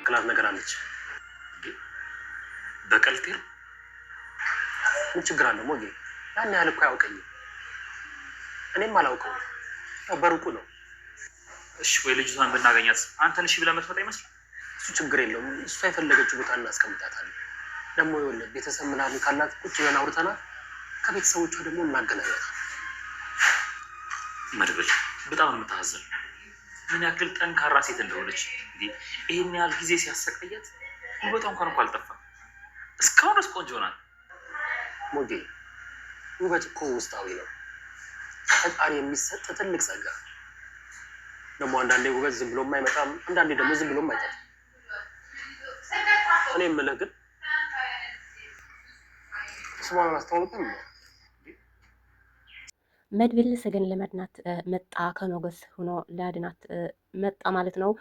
የምትበቀላት ነገር አለች። በቀልቴር ምን ችግር አለው ሞጌ? ያን ያህል እኮ አያውቀኝም፣ እኔም አላውቀውም። ያው በሩቁ ነው። እሺ ወይ ልጅቷን ብናገኛት አንተን እሺ ብለህ የምትመጣ ይመስላል? እሱ ችግር የለውም። እሷ የፈለገችው ቦታ እናስቀምጣታለን። ደግሞ ይኸውልህ ቤተሰብ ምናምን ካላት ቁጭ ብለን አውርተናል። ከቤተሰቦቿ ደግሞ እናገናኛታለን። መድብል በጣም ነው የምታሳዝነው። ምን ያክል ጠንካራ ሴት እንደሆነች ይህን ያህል ጊዜ ሲያሰቃያት ውበቷ እንኳን እኮ አልጠፋም። እስካሁን ድረስ ቆንጆ ናት። ሞጌ፣ ውበት እኮ ውስጣዊ ነው፣ ፈጣሪ የሚሰጥ ትልቅ ጸጋ። ደግሞ አንዳንዴ ውበት ዝም ብሎም አይመጣም፣ አንዳንዴ ደግሞ ዝም ብሎም አይጠፋም። እኔ የምልህ ግን ስሟን አላስተዋወቅም? መድብል ሰገን ለመድናት መጣ። ከሞገስ ሆኖ ሊያድናት መጣ ማለት ነው።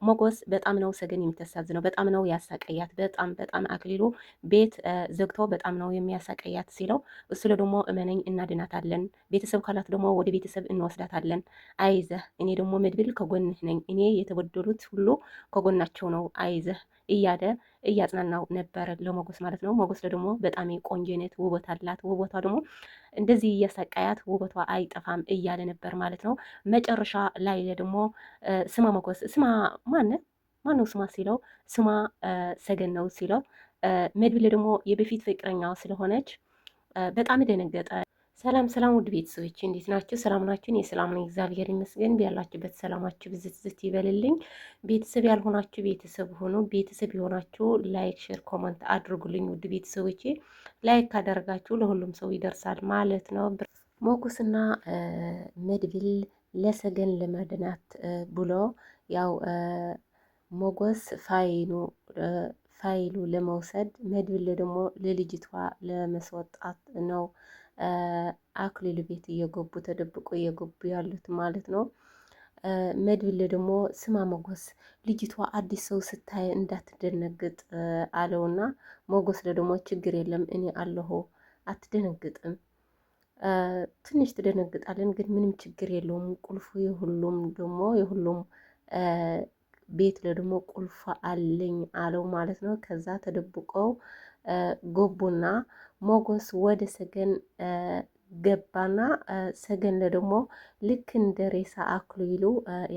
ሞገስ በጣም ነው ሰገን የምታሳዝነው፣ በጣም ነው ያሳቀያት። በጣም በጣም አክሊሉ ቤት ዘግቶ በጣም ነው የሚያሳቀያት ሲለው እሱ ደግሞ እመነኝ እናድናታለን፣ ቤተሰብ ካላት ደግሞ ወደ ቤተሰብ እንወስዳታለን፣ አይዘህ፣ እኔ ደግሞ መድብል ከጎንህ ነኝ፣ እኔ የተበደሉት ሁሉ ከጎናቸው ነው፣ አይዘህ እያለ እያጽናናው ነበረ ለሞገስ ማለት ነው። ሞገስ ደግሞ በጣም ቆንጆ ነት ውበት አላት። ውበቷ ደግሞ እንደዚህ እያሰቃያት ውበቷ አይጠፋም እያለ ነበር ማለት ነው። መጨረሻ ላይ ደግሞ ስማ ሞገስ፣ ስማ ማነ ማነው ስማ ሲለው ስማ ሰገን ነው ሲለው መድብል ደግሞ የበፊት ፍቅረኛው ስለሆነች በጣም ደነገጠ። ሰላም ሰላም፣ ውድ ቤተሰቦች እንዴት ናችሁ? ሰላም ናችሁ? እኔ ሰላም ነኝ፣ እግዚአብሔር ይመስገን። ያላችሁበት ሰላማችሁ ብዝት ዝት ይበልልኝ። ቤተሰብ ያልሆናችሁ ቤተሰብ ሆኖ ቤተሰብ የሆናችሁ like፣ share፣ comment አድርጉልኝ። ውድ ቤተሰቦቼ like ካደረጋችሁ ለሁሉም ሰው ይደርሳል ማለት ነው። ሞገስና መድብል ለሰገን ለማድናት ብሎ ያው ሞገስ ፋይሉ ለመውሰድ መድብል ደግሞ ለልጅቷ ለመስወጣት ነው። አክሊሉ ቤት እየገቡ ተደብቆ እየገቡ ያሉት ማለት ነው። መድብል ደግሞ ስማ ሞገስ፣ ልጅቷ አዲስ ሰው ስታይ እንዳትደነግጥ አለውና ሞገስ ደግሞ ችግር የለም እኔ አለሁ፣ አትደነግጥም። ትንሽ ትደነግጣለን፣ ግን ምንም ችግር የለውም። ቁልፉ የሁሉም ደግሞ የሁሉም ቤት ለደግሞ ቁልፍ አለኝ አለው ማለት ነው። ከዛ ተደብቀው ገቡና ሞገስ ወደ ሰገን ገባና ሰገን ደግሞ ልክ እንደ ሬሳ አክሊሉ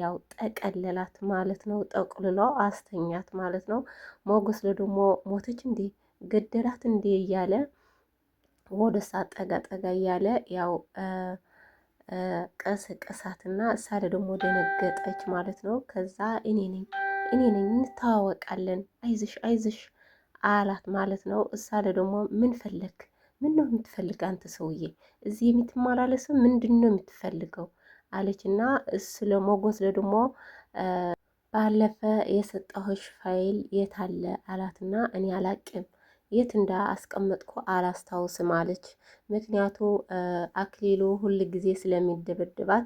ያው ጠቀለላት ማለት ነው። ጠቅልሎ አስተኛት ማለት ነው። ሞገስ ደግሞ ሞተች እንዴ ገደላት እንዴ እያለ ወደ እሷ ጠጋ ጠጋ እያለ ያው ቀሰቀሳትና እሳ ደግሞ ደነገጠች ማለት ነው። ከዛ እኔ ነኝ እኔ ነኝ እንተዋወቃለን፣ አይዝሽ አይዝሽ አላት ማለት ነው። እሳ ደግሞ ምን ፈለግ? ምን ነው የምትፈልግ አንተ ሰውዬ እዚህ የምትመላለሰው ምንድን ነው የምትፈልገው? አለች እና እሱ ለሞገስ ደግሞ ባለፈ የሰጠሁሽ ፋይል የት አለ አላትና እኔ አላቅም የት እንዳ አስቀመጥኩ አላስታውስም አለች። ምክንያቱ አክሊሉ ሁል ጊዜ ስለሚደበድባት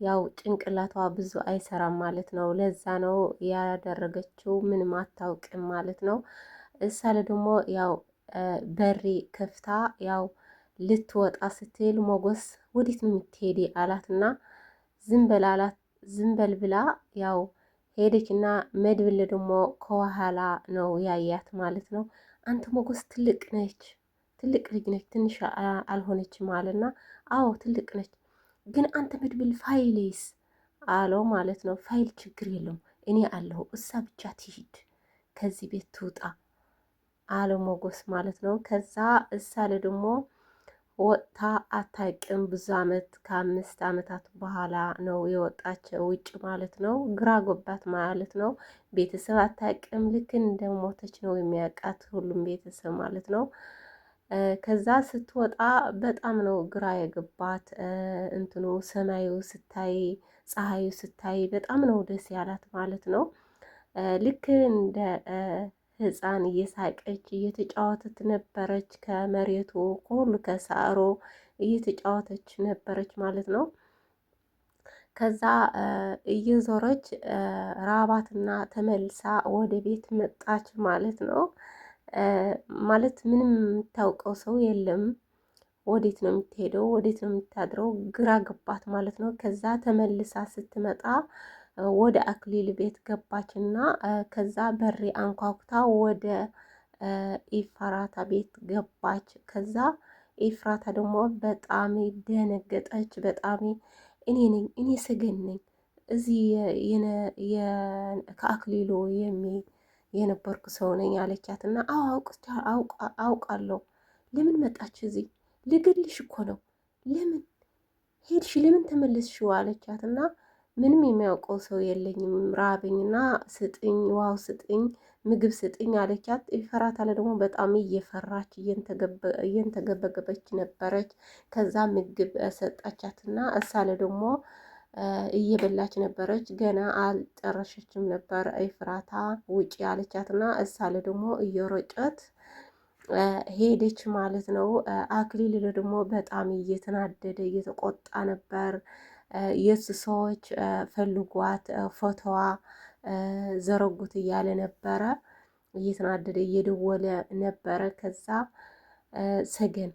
ያው ጭንቅላቷ ብዙ አይሰራም ማለት ነው። ለዛ ነው ያደረገችው፣ ምንም አታውቅም ማለት ነው። እሳለ ደግሞ ያው በሪ ከፍታ ያው ልትወጣ ስትል ሞገስ ወዴት ነው የምትሄዲ አላትና ዝም በል አላት። ዝም በል ብላ ያው ሄደችና መድብል ደግሞ ከኋላ ነው ያያት ማለት ነው። አንተ ሞገስ ትልቅ ነች፣ ትልቅ ልጅ ነች፣ ትንሽ አልሆነችም አለና፣ አዎ ትልቅ ነች፣ ግን አንተ መድብል ፋይሌስ አለው ማለት ነው። ፋይል ችግር የለውም እኔ አለሁ፣ እሳ ብቻ ትሂድ ከዚህ ቤት ትውጣ አለው ሞገስ ማለት ነው። ከዛ እሳለ ደግሞ ወጥታ አታውቅም። ብዙ አመት ከ5 አመታት በኋላ ነው የወጣቸው ውጭ ማለት ነው። ግራ ገባት ማለት ነው። ቤተሰብ አታውቅም። ልክ እንደሞተች ነው የሚያውቃት ሁሉም ቤተሰብ ማለት ነው። ከዛ ስትወጣ በጣም ነው ግራ የገባት። እንትኑ ሰማዩ ስታይ፣ ፀሐዩ ስታይ በጣም ነው ደስ ያላት ማለት ነው። ልክ እንደ ሕፃን እየሳቀች እየተጫወተች ነበረች። ከመሬቱ ሁሉ ከሳሮ እየተጫወተች ነበረች ማለት ነው። ከዛ እየዞረች ራባትና ተመልሳ ወደ ቤት መጣች ማለት ነው። ማለት ምንም የምታውቀው ሰው የለም። ወዴት ነው የምትሄደው? ወዴት ነው የምታድረው? ግራ ገባት ማለት ነው። ከዛ ተመልሳ ስትመጣ ወደ አክሊል ቤት ገባችና ከዛ በሬ አንኳኩታ ወደ ኤፍራታ ቤት ገባች። ከዛ ኤፍራታ ደግሞ በጣም ደነገጠች። በጣም እኔ ነኝ፣ እኔ ሰገን ነኝ፣ እዚህ ከአክሊሉ የነበርኩ ሰው ነኝ አለቻት። እና አዎ አውቃለሁ፣ ለምን መጣች እዚህ? ልግልሽ እኮ ነው፣ ለምን ሄድሽ? ለምን ተመለስሽ? አለቻት። እና ምንም የሚያውቀው ሰው የለኝም፣ ራበኝና ስጥኝ፣ ዋው ስጥኝ፣ ምግብ ስጥኝ አለቻት። ኤፍራታ ደግሞ በጣም እየፈራች እየንተገበገበች ነበረች። ከዛ ምግብ ሰጣቻትና እሳለ ደግሞ እየበላች ነበረች። ገና አልጨረሸችም ነበር ኤፍራታ ውጪ አለቻትና እሳለ ደግሞ እየሮጨት ሄደች ማለት ነው። አክሊል ደግሞ በጣም እየተናደደ እየተቆጣ ነበር። የእሱ ሰዎች ፈልጓት ፎቶዋ ዘረጉት እያለ ነበረ። እየተናደደ እየደወለ ነበረ። ከዛ ሰገን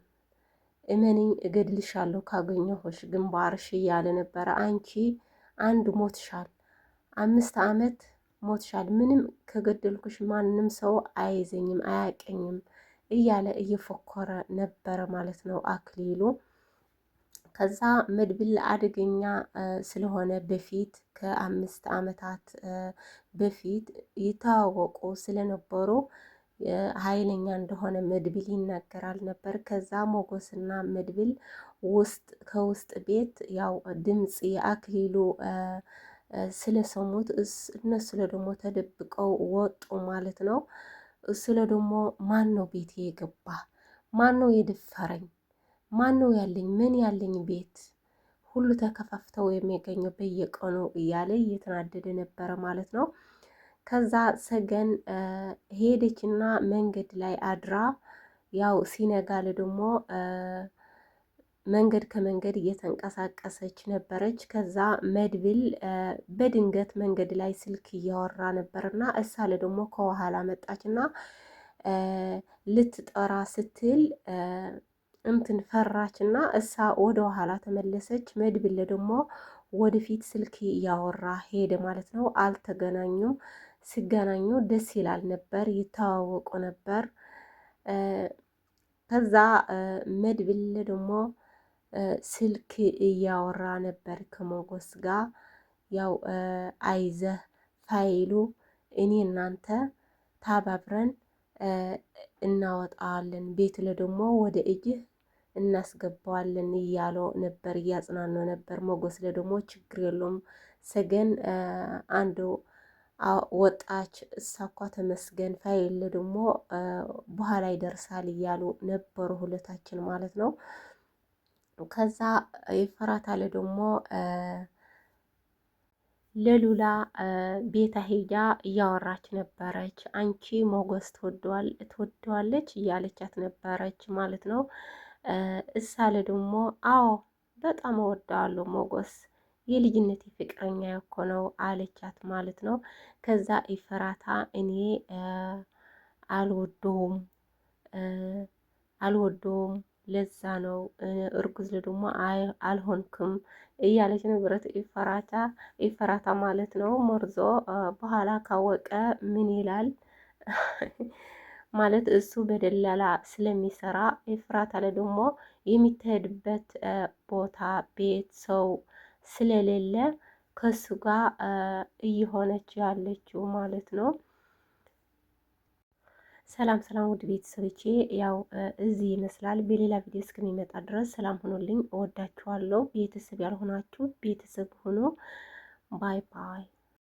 እመኒኝ እገድልሻለሁ ካገኘሁሽ ግንባርሽ እያለ ነበረ። አንቺ አንድ ሞትሻል፣ 5 ዓመት ሞትሻል፣ ምንም ከገደልኩሽ ማንም ሰው አይዘኝም አያቀኝም እያለ እየፎከረ ነበረ ማለት ነው አክሊሉ። ከዛ መድብል አደገኛ ስለሆነ በፊት ከ5 ዓመታት በፊት ይተዋወቁ ስለነበሩ ኃይለኛ እንደሆነ መድብል ይናገራል ነበር። ከዛ ሞገስና መድብል ውስጥ ከውስጥ ቤት ያው ድምጽ የአክሊሉ ስለሰሙት እነሱ ደግሞ ተደብቀው ወጡ ማለት ነው። እሱ ደግሞ ማን ነው ቤት የገባ? ማን ነው የደፈረኝ? ማን ነው ያለኝ? ምን ያለኝ ቤት ሁሉ ተከፋፍተው የሚገኘው በየቀኑ እያለ እየተናደደ ነበረ ማለት ነው። ከዛ ሰገን ሄደችና መንገድ ላይ አድራ ያው ሲነጋል ደግሞ መንገድ ከመንገድ እየተንቀሳቀሰች ነበረች። ከዛ መድብል በድንገት መንገድ ላይ ስልክ እያወራ ነበርና እሳለ ደግሞ ከኋላ መጣችና ልትጠራ ስትል እንትን ፈራችና እሳ ወደ ኋላ ተመለሰች። መድብል ደግሞ ወደፊት ስልክ እያወራ ሄደ ማለት ነው። አልተገናኙም። ሲገናኙ ደስ ይላል ነበር፣ ይተዋወቁ ነበር። ከዛ መድብል ደግሞ ስልክ እያወራ ነበር ከሞገስ ጋር። ያው አይዘህ ፋይሉ እኔ እናንተ ታባብረን እናወጣዋለን፣ ቤት ለደግሞ ወደ እጅህ እናስገባዋለን እያለው ነበር፣ እያጽናነው ነበር። ሞገስ ለደግሞ ችግር የለውም ሰገን አንዱ ወጣች፣ እሳኳ ተመስገን፣ ፋይል ደግሞ በኋላ ይደርሳል እያሉ ነበሩ ሁለታችን ማለት ነው። ከዛ ኤፍራታ ደግሞ ለሉላ ቤታ ሄጃ እያወራች ነበረች። አንቺ ሞገስ ትወደዋለች እያለቻት ነበረች ማለት ነው። እሳለ ደግሞ አዎ በጣም እወደዋለሁ ሞገስ የልጅነት ፍቅረኛ እኮ ነው አለቻት ማለት ነው። ከዛ ኤፍራታ እኔ አልወደውም አልወደውም ለዛ ነው እርጉዝ ደግሞ አልሆንክም እያለች ንብረት ኤፍራታ ማለት ነው። መርዞ በኋላ ካወቀ ምን ይላል ማለት እሱ በደላላ ስለሚሰራ ኤፍራታ ላይ ደግሞ የሚካሄድበት ቦታ ቤት ሰው ስለሌለ ከሱ ጋር እየሆነች ያለችው ማለት ነው። ሰላም ሰላም፣ ውድ ቤተሰቦቼ፣ ያው እዚህ ይመስላል። በሌላ ቪዲዮ እስከሚመጣ ድረስ ሰላም ሆኖልኝ፣ እወዳችኋለሁ። ቤተሰብ ያልሆናችሁ ቤተሰብ ሆኖ። Bye bye።